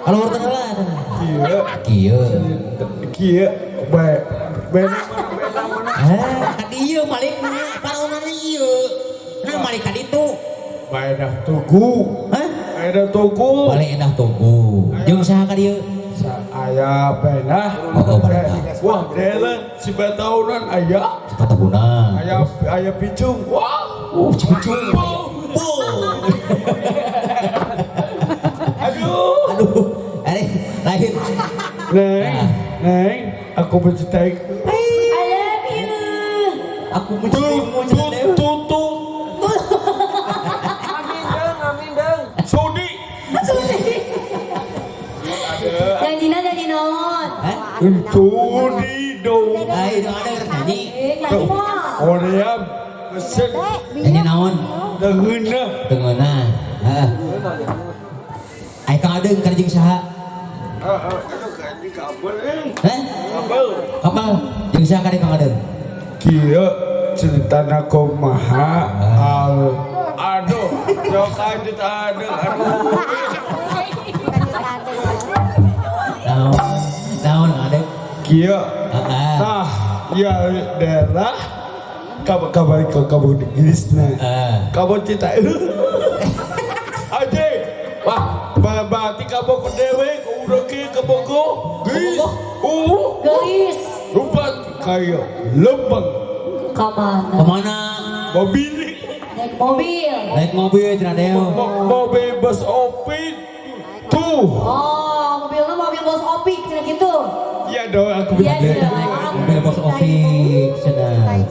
Kalau urut heula cenah. Kieu. Kieu. Kieu bae. Bena mana? Eh, ka dieu malikna, parona ieu. Nah, malik ka ditu. Baedah tugu. Hah? Baedah tugu. Balik endah tugu. Jeung saha ka dieu? Aya benah. Oh, benah. Wah, delen si bataunan aya. Katabuna. Aya aya picung. Wah. Cipicung. Boom. Aduh. Aduh, eh, lain. Neng, Neng, aku mencintai. I love you. Aku mencintaimu cenah Dew. Tutu. Amin deng, amin deng. Sudi. Janjina janji naon? Hah? Sudi dong. Lain ada nyanyi. Eh, nyanyi mah. Korea pesen Nyanyi naon? tengenah. Tengeunah. Heeh. Ai Kang Adeung kana jeung saha? Aduh, kayak kabel eh. Hah? Kabel. Kapal jeung saha ka Kang Adeung? Kieu ceritana kumaha al aduh yo kanjut aduh aduh. Naon? Naon Kang Adeung? Kieu Heeh. tah ya daerah kabar ke kabar di Inggrisna. Heeh. Kamu cita aja wah berarti kamu ku dewe ku urang ke Bogo geus Gelis. rupat kayak lembang. Kamana? Kemana? Mobil. Naik mobil. Naik mobil cenah Dew. Mobil bus opik tuh. Oh, mobilnya mobil bos Opik cenah gitu. Iya dong aku Iya, bilang. iya. Naik mobil bos Opik cenah.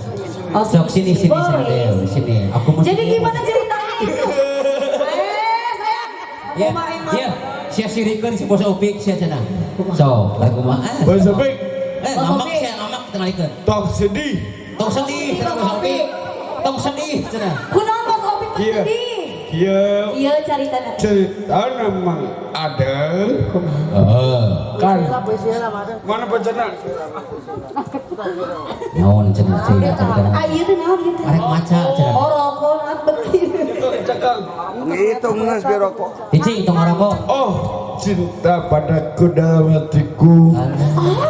Oh, Sok sini sini cenah Boleh. Dew, sini. Aku mau Jadi gimana ceritanya itu? Eh, sayang. Ya, Kumaha emang? ya. Sia sirikeun si bos Opik sia cenah. Sok, lagu kumaha? Bus opik. Eh, Bos ngamak Opik. sia ngamak tingalikeun. Tong sedih. Tong sedih cenah bos Opik. Tong sedih cenah. Kunaon bos Opik teh Iya. sedih? Iya. Iya caritana. Cerita memang ada Heeh. kan mana bacana. Naon cenah cerita ceritana. Ah, iya teh naon ieu teh? Arek maca cenah. Oh, rokok naon bener. Cakang. Ngitung geus biar rokok. Cicing tong ngarokok. Oh, cinta padaku dalam hatiku.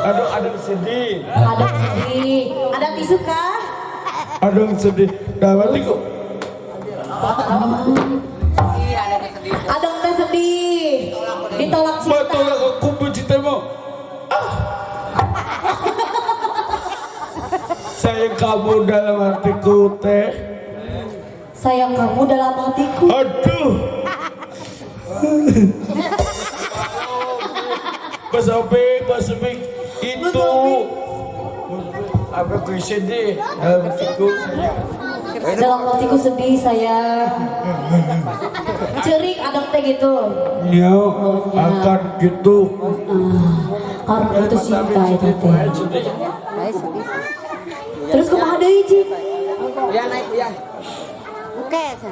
Aduh, ada sedih. Ada sedih. Ada tisu kah? Ada sedih dalam hatiku. Ada teh sedih. Ditolak cinta. Betul aku mencintaimu. Ah. Sayang kamu dalam hatiku teh. Sayang kamu dalam hatiku. Aduh. Bos Opik, Bos Opik itu. Apa aku sedih dalam hatiku sayang. Dalam hatiku sedih sayang. Cerik adang teh gitu. Ya, akan gitu. Ah, karena putus cinta itu teh. Terus kumaha deui, Cik? Ya naik ya.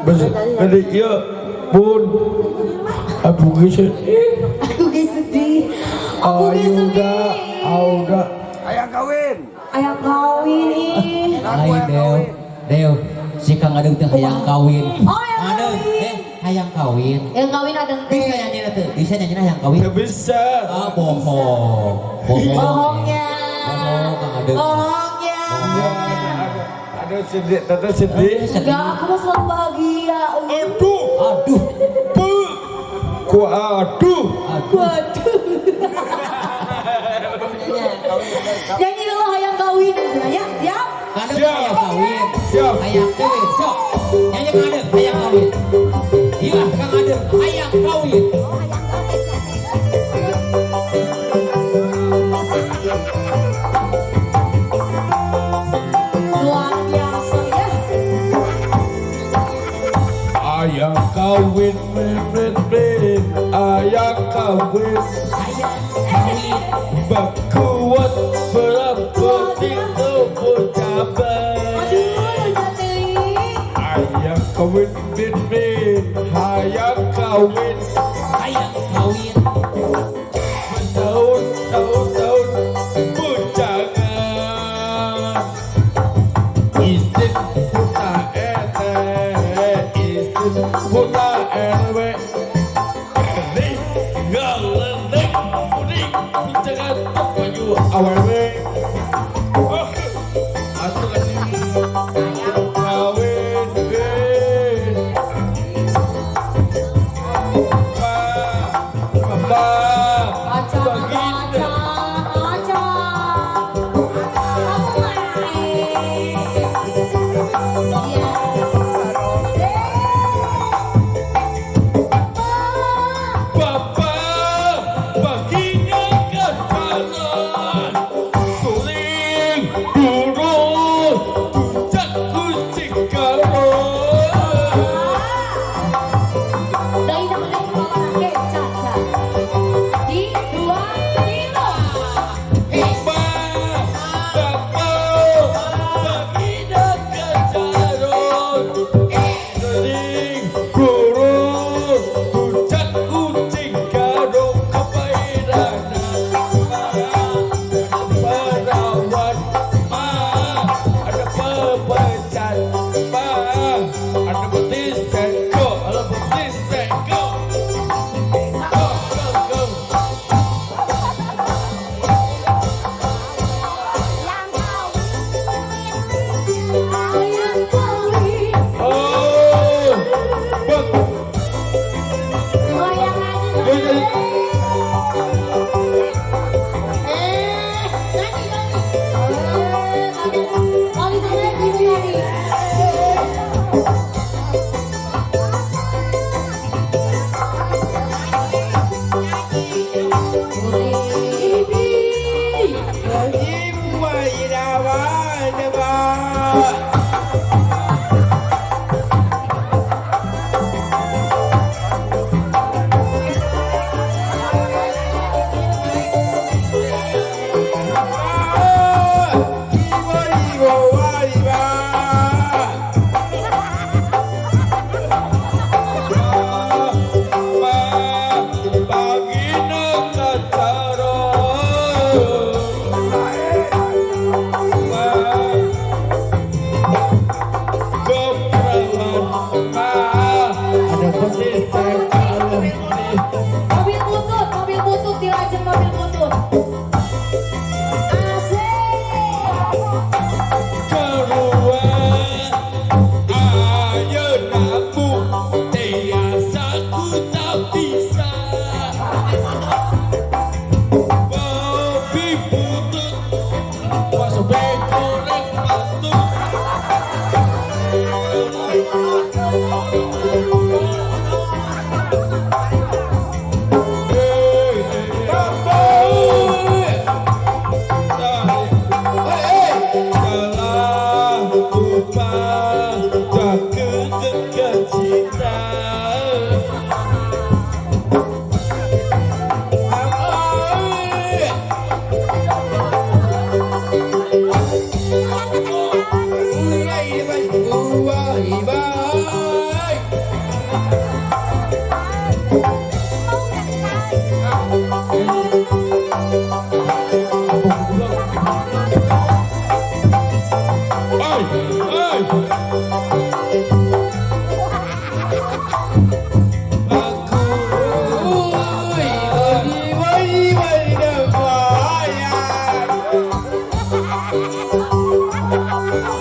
Bos, jadi iya, pun aku sedih. Aku ge sedih. Aku ge Ayuda, sedih. Auda. Ayang kawin. Ayang kawin ih. Lain Dew. Dew, si Kang Adeung teh hayang kawin. Oh, hayang Adeung, kawin. eh hayang kawin. Yang kawin adang teh. Bisa nyanyi teh, bisa nyanyi hayang kawin. Gak bisa. Ah, bohong. Bohong. Bohongnya. Bohong Kang Adeung. Bohongnya. Ada sedih, tata sedih. Sedih. Enggak, aku mah selalu bahagia. Aduh, Aduh. bu, ku aduh. Waduh. Nyanyi dulu hayang kawin ya, siap? Kang Adeung Siap. hayang kawin. Siap. Hayang kawin. Sok. Nyanyi Kang Adeung hayang kawin. Iya, Kang Adeung hayang kawin. Luar biasa ya. Ayang kawin, win, win, win. Ayang kawin. Hayang kawin. Berkuat berapa itu bercapai. Aduh, cantik. Ayang kawin, win, win. Ayang kawin. Hayang kawin. Bertahun, tahun, tahun bujangan. Izin puta RT, izin puta RW. Ini nggak Jatuh baju awewe. Oh, atuh kan kawin eh. Bapak, Aca, baginda. aca, aca. Kamu main. Iya. Bapak, baginda kejalan. Suling, burung, puncak kucing karung. Dari sama dari bapak nake, caca. Di dua, tiga. Bapak, baginda kejalan. Suling, burung, puncak kucing karung. Kepairana, perawan, ma, ada pepecan, ma, ada betis seko, ada betis seko. Go, go, go. Ayang kawin. Oh, bang, Goyang lagi, goyang lagi. Eh, nyanyi, nyanyi. Eh, tadi, kali tadi, ini tadi. Ibi. Baginda kacaro. Ada betis seko. Mobil butut, mobil butut dilajeng mobil butut. Asik. Kedua, ayo namu, tiasa ku tak bisa. Babi butut, masuk goreng patut. Hey, hey, Salah lupa tak cinta. Oi, oi.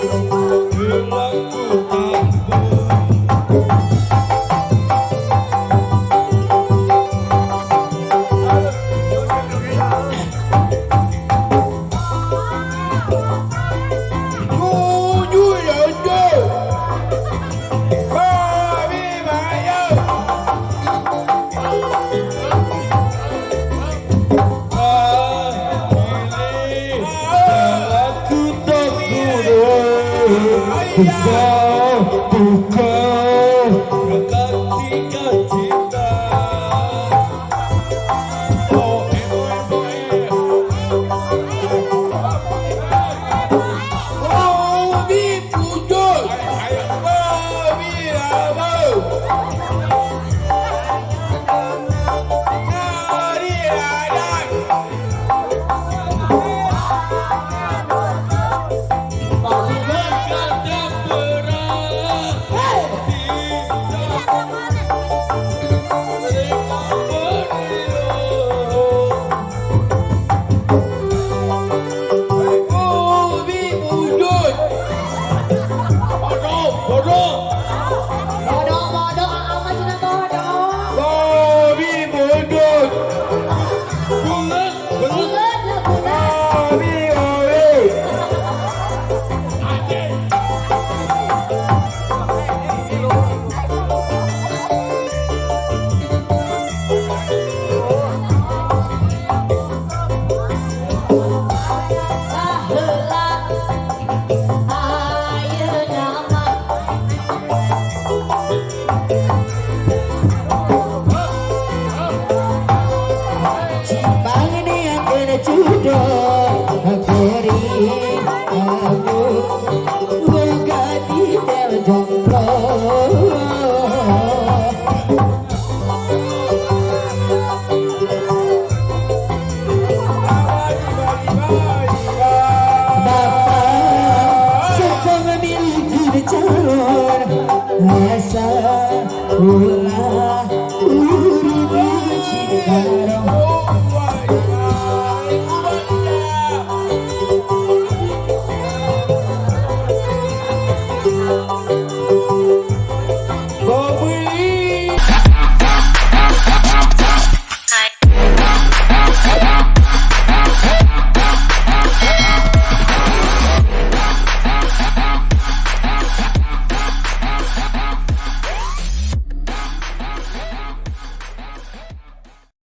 Aku berlaku tabu. Aku tak guru. Bisa